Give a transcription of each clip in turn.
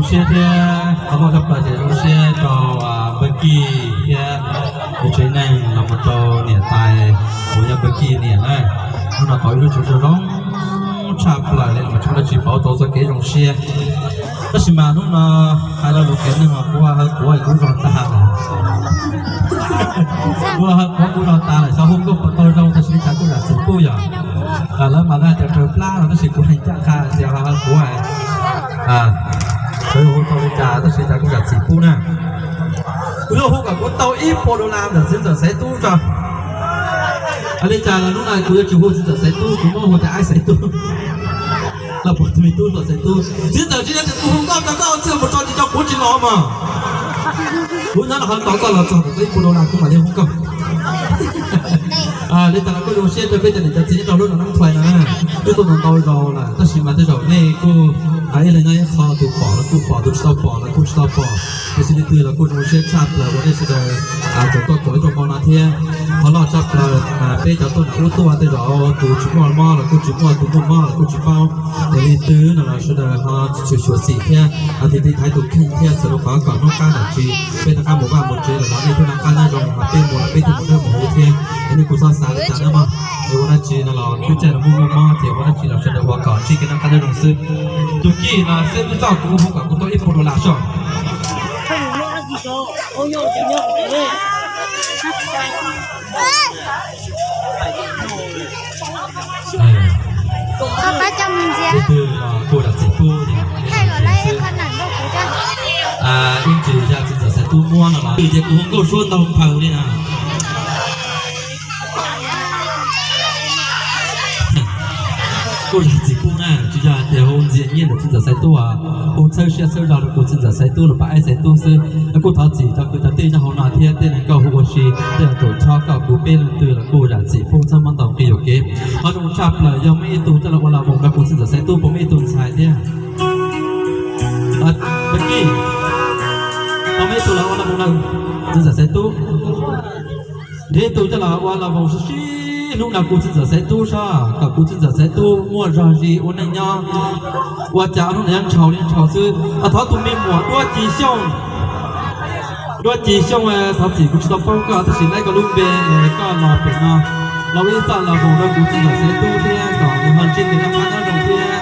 Siab thiab qhov muaj tshaj plaws ces zoo siab rau Npawg Kij thiab tus tsev neeg los mus rau niam tais uas yog Npawg Kij niam na. Hnub no tau ib lub tsev zoo zoo tshaj plaws li mas tsis muaj dab tsi pauv tau txoj kev zoo siab. Tab sis mas hnub no hais rau luag kev neeg los kuv ha hawv quav kuv zog tag lawm. Kuv ha hawv quav kuv zog tas lawm, xyov hu nkauj puas tau zoo, tab sis li cas kuj zam txim pub yom. Lawv mas lawv hais tias raws plab no tab sis kuv hais ncaj qha tias ha hawv quav sawv hu tau li cas tab sis cas kuj zam txim pub na. Kuv yuav hu kom kuv tau ib puas dollar ntawm txiv ntxawm Xaiv Tub tso. Li cas los hnub no kuv yuav tsis hu txiv ntxawm Xaiv Tub, kuv muab hu tias Aib Xaiv Tub. Los puas tus me tub hluas Xaiv Tub, txiv ntxawm tsis yog tias kuv hu koj tau koj txij mus tso tsis tso kuv tsis los mas. Kuv nyob rau qhov tau koj los txog tau ib puas dollar kuv mam li hu koj. Li cas los kuj zoo siab rau peb cov niam cov txiv nyob rau lub zos Nab Thuais no na, twb tuaj ntau ntau zaus lawm tab sis mas tej zaum nej kuj ib leeg nyob ib qho, tus pom los kuj pom, tus tsis tau pom los kuj tsis tau pom. Tiam sis leej twg los kuj zoo siab tshaj plaws uas nej sawv daws tseem tuaj koom ib txoj hmoo no thiab. Qhov loj tshaj plaws peb cov tuaj nram ub tuaj tej zaum tus tsis muaj mob los kuj tsis muaj, tus muaj mob los kuj tsis paub. Ces leej twg no los sawv daws ho tsis tshua xyuam xim thiab, tiv tiv thaiv tus kheej thiab txhawm rau qhov kom hnub qab nom tswv peb rov qab mus vaj mus tsev lawm los nej thiaj noj qab nyob zoo, ho peb mus los peb thiaj mus dawb mus huv thiab. Es nej kuj txhob xav li cas nawb mog. Es ua dab tsi no los lub caij no muaj muaj mob ces ua dab tsi los sawv daws ua kom ntsib kev noj qab nyob zoo xwb. Tus Kij no xwb wb txoj kuv hu kom kuv tau ib puas dollar soj. Leej twg los kuj zam txim pub, ib ntsis yog txiv ntxawm Xaiv Tub muab no los ces kuv hu nkauj suab ntau nphaws li na. Kuj zam txim pub na, tsis yog hais tias hu ntxias nyiaj ntawm txiv ntxawm Xaiv Tub, hu txhawb siab txhawb zog rau kuv txiv ntxawm Xaiv Tub los pab Aib Xaiv Tub xwb. Kuj thov txim rau kwv cov tij nyob hauv no thiab tej neeg koj hu ua si, tej zaum txhob koj kuv peb leej twg los kuj zam txim pub txhob muab ntaus nqi yuam kev. Qhov zoo tshaj plaws yog muaj ib tug coj los ua las voos rau kuv txiv ntxawm Xaiv Tub, puas muaj ib tug ntxhais thiab? Pab Kij, puas muaj ib tug los ua las voos rau txiv ntxawm Xaiv Tub? Nrhiav ib tug coj los ua las voos sib sib hlub no kuv txiv ntxawm Xaiv Tub soj, kom kuv txiv ntxawm Xaiv Tub muaj zog zis ua neej nyob. Ua cas hnub no nyob ntshaus li ntshaus xwb. Thov tus me muam Duab Ci Xyooj. Duab Ci Xyooj, thov txim kuv tsis tau paub koj tab sis laib koj lub npe, koj los pem no los ua ib txoj las voos rau kuv txiv ntxawm Xaiv Tub thiab kom nws ho ntsib kev noj qab nyob zoo thiab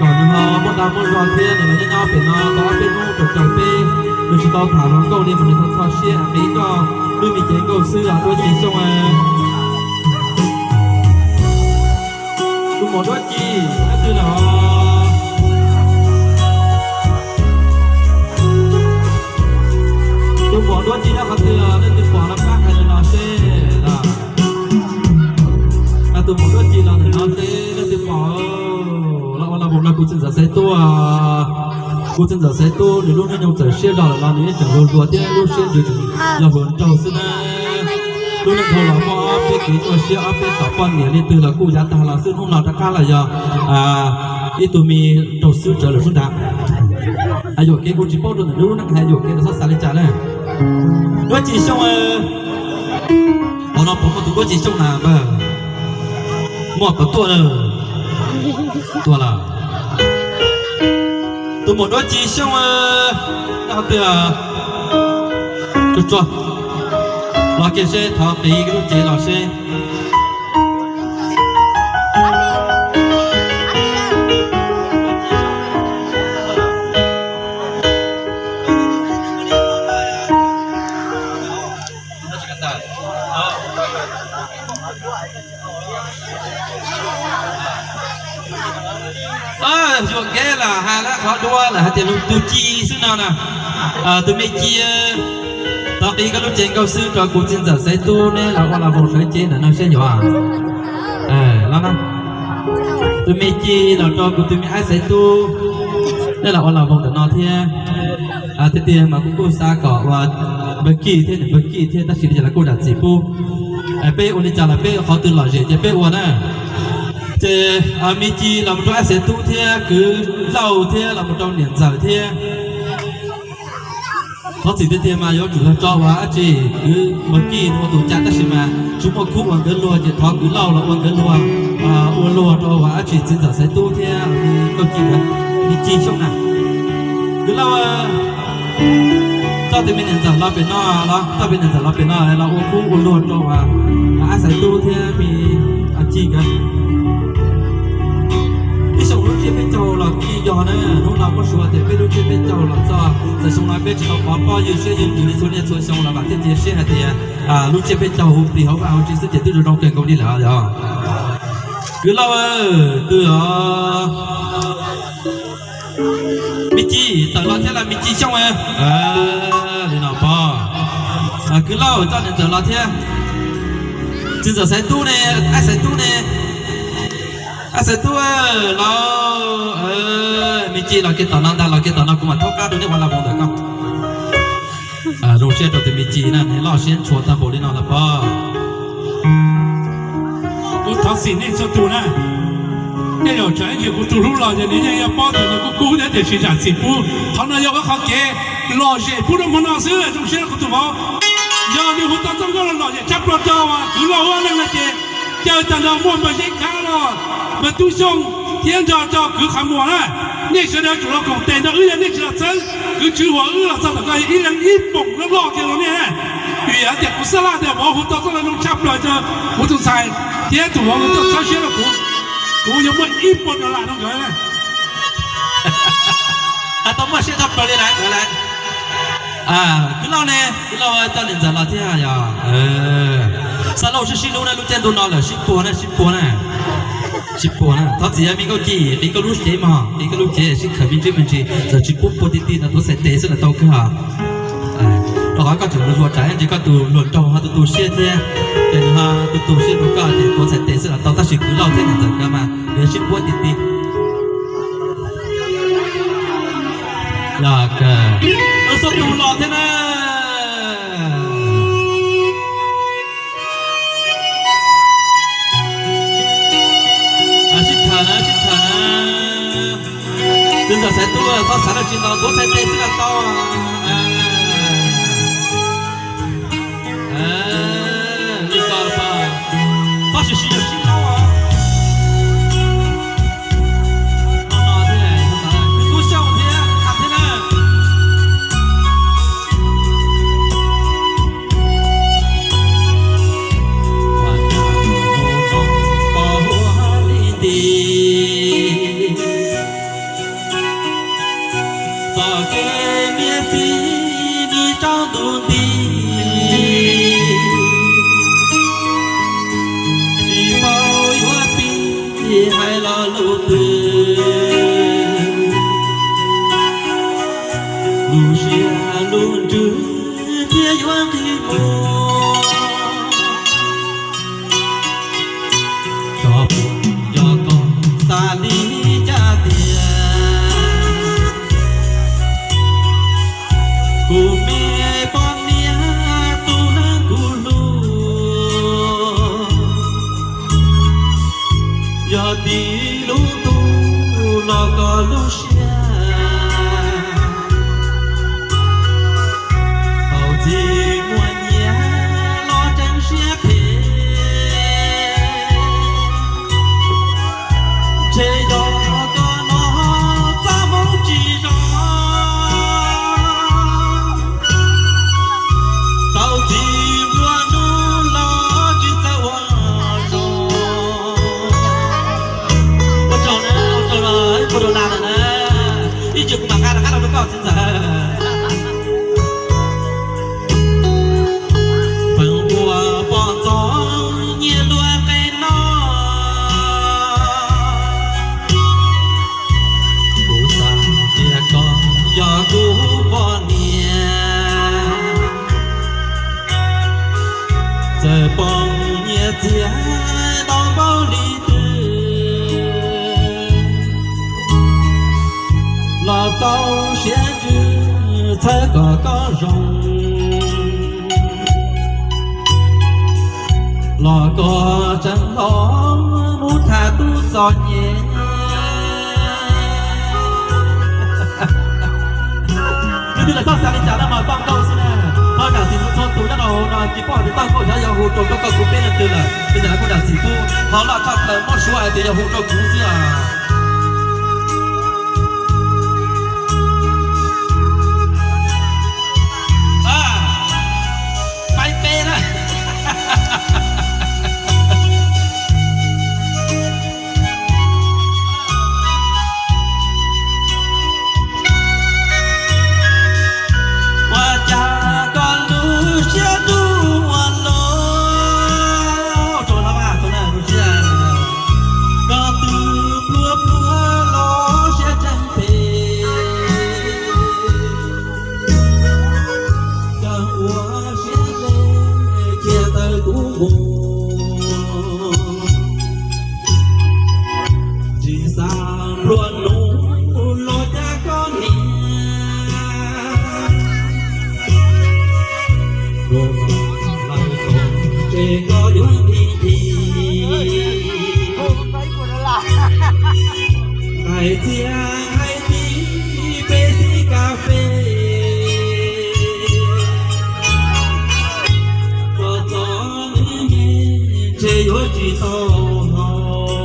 kom nws ho muaj dag muaj zog thiab nws los nyob nyob pem no tau ob peb hnub raws raws peb, nws tsis tau tham hluas nkauj li mas nws tau kho siab qiv koj lub me cev nkauj xwb os Duab Ci Xyooj. Tus muam Duab Ci, leej twg lawm? Tus muam Duab Ci nyob qhov twg? Leej twg pom los pab hais los seb. Tus muam Duab Ci los ntawm no seb leej twg pom. Los ua las voos no kuv txiv ntxawm Xaiv Tub. Kuv txiv ntxawm Xaiv Tub nws lub hnub nyoog txawm siab zog lawm los nws yeej tseem hluas hluas thiab lub siab ntsws tseem yog hluas nraug xwb na. Lub neej dhau los muaj ob peb kev nyuaj siab ob peb tom poj niam leej twg los kuj yav tag los xwb, hnub no rov qab los yog ib tug me raug xwb tsawv lawm xwb ntag. Hais yuam kev kuv tsis paub rau ntawm nws lub neej hais yuam kev los txhob xav li cas na. Duab Ci Xyooj, qhov no puas muaj tus Duab Ci Xyooj na npawg? Muaj puas tuaj lawm? Tuaj lawm. Tus muam Duab Ci Xyooj, nyob qhov twg? Tsuag tsuag los kiag seb, thov qiv lub cev los seb. Yuam kev los hais lawm qhov duab lawm hais tias tus Ci xwb no na. Tus me Ci, thov qiv koj lub cev nkauj xwb rau kuv txiv ntxawm Xaiv Tub, neb los ua las voos sawv cev ntawm no seb yuav. Tus me Ci los rau kuv tus me Aib Xaiv Tub, neb los ua las voos ntawm no thiab. Tiag tiag mas kuv kuj xav kom ua npawg Kij thiab nws npawg Kij thiab tab sis li cas los kuj zam txim pub. Peb ua li cas los peb ua qhov twg lom zem ces peb ua na. Ces me Ci los mus rau Aib Xaiv Tub thiab kwv Lauj thiab los mus rau niam ntxawm thiab. Thov txim tiag tiag mas yuav tsum yog tso ua dab tsi, kwv npawg Kij ua tus cai tab sis mas tsis muaj khub ua nkawd luag ces thov kwv Lauj los ua nkawd luag, ua luag rau ua dab tsi txiv ntxawm Xaiv Tub thiab me Nkauj Ci, me Ci Xyooj na. Kwv Lauj, coj tus me niam ntxawm los pem no, coj me niam ntxawm los pem no los ua kub ua luag rau ab xaiv tub thiab me ci nkawd. Ib xyoo lub tsiab peb caug los kuj yeej yog na, hnub no muab suav tias peb lub tsiab peb caug los txog txawm xyoo no peb tsis tau pov pob ywg siab ywg ntsws li txhua niaj txhua xyoo los vam thiab cia siab hais tias lub tsiab peb caug hu plig hauv vaj hauv tsev xwb ces twb zoo zoo kawg nkaus li lawm os. Kwv Lauj, twb os. Me ci tawm los thiab las me ci Xyooj. Li no pog, Kwv Lauj coj niam ntxawm los thiab. Txiv ntxawm Xaiv Tub ne, ab Xaiv Tub ne, ab Xaiv Tub los. Me ci los kiag tom no ntag, los kiag tom no kuv mam thaub qab rau nej ua la voos ntawm koj. Zoo siab rau tus me ci na, nws loj siab ntshua tag npaum li no los pog. Kuv thov txim nej txhua tus na. Nej yaum tsam ib ntsis kuv tus hlub los ces nws yeej yuav paub tias nws kuj kub thiab tiam sis zam txim pub. Qhov no yog ua qhov kev lom zem pub rau hmo no xwb, zoo siab rau kuv tus vauv. Yog nws hu tau txoj nkauj los lom zem tshaj plaws rau Kwv Lauj ua neej no ces caw tag nrho muaj npawg Zeb Khab los, npawg Tub Xyooj thiab nrog rau Kwv Qhov Muas na. Nej sawv daws tsum los koom tes nrog wb, yog nej tsis los txhawb Kwv Tswv Huas wb los txog tom ko ib leeg ib poom loj loj kiag rau nej na. Vim hais tias kuv xav laj tias vauv hu tau txoj laj zoo tshaj plaws rau kuv tus ntxhais thiab tus vauv nkawd tuaj txhawb siab rau kuv, kuv yuav muaj ib puas dollar rau nkawd na. Hais tau muaj siab tshaj plaws li lawm nkawd lawm. Kwv Lauj ne, Kwv Lauj coj niam ntxawm los thiab yog. Xa lauj sib sib hlub na, lub caij ntuj no lawm sib puag na, sib puag na. Sib puag na, thov txim me Nkauj Ci, qiv koj lub cev mog, qiv koj lub cev sib khawm me ntsis me ntsis, txawm tsis pub puag ti ti no tuav txhais tes xwb los tau kawg os. Rau qhov koj tseem hluas tsam ntsis koj tus hluas nraug ho tu tu siab thiab, ces nws ho tu tu siab rau koj ces tuav txhais tes xwb los tau, tab sis Kwv Lauj thiab niam ntxawm nkawd mas yuav sib puag ti ti. Yog kawg, wb xub tus los thiab na. Sib tham na, sib tham na. Tus ntxawm Xaiv Tub txhob xav dab tsi ntau, tuav txhais tes xwb los tau. Li ko los, txhob sim siv yus sib hlub os. No no thiab, Kwv Tub Xyooj thiab, tham thiab na. Ua cas hnub no pom huab li nti, txoj kev niam txiv nws tsaus ntuj nti. Tsis paub yuav pib hais lo lus twg, lub siab lub ntsws thiaj yuav nqig mus. Txog puag yog koj xav li cas tiag, kuv me poj niam tus neeg kuv hlub, yog tim lub ntuj los koj lub siab. Thaum txij muaj nyias los tseem siab phem, ntshe yog koj no txaj hmoob tsis zoo. Tau txij nplua nuj los tsis txawj ua zoo. Ua tsaug na, ua tsaug los ib puas dollar lawm na. Ib tsam kuv mam nqa rov qab los rau koj txiv ntxawm. Peem ua poj ntxoog nyias luag qe no, kuv xav tias koj yog kuv poj niam. Txawm poob nyiaj txiag tau npaum li twg, los txaus siab ntsws txhawb kom koj zoo, los koj tseem hlob mus tham tub txom nyem. Leej twg los txhob xav li cas na, mas toj nkauj xwb na. Thov zam txim rau txhua tus nyob rau hauv no, tsis paub hais tias toj nkauj xyov yog hu rau koj kuv peb leej twg lawm, ces kuj zam txim pub. Qhov loj tshaj plaws muab suav hais tias yog hu rau kuv xwb os. Nplua nuj los cas koj niam, nplua nuj los txog tsev koj yuav nthi nthi. Hais txias hais tis peb xib kas fes, txom txom nyem nyem ntshe yuav tsis tau.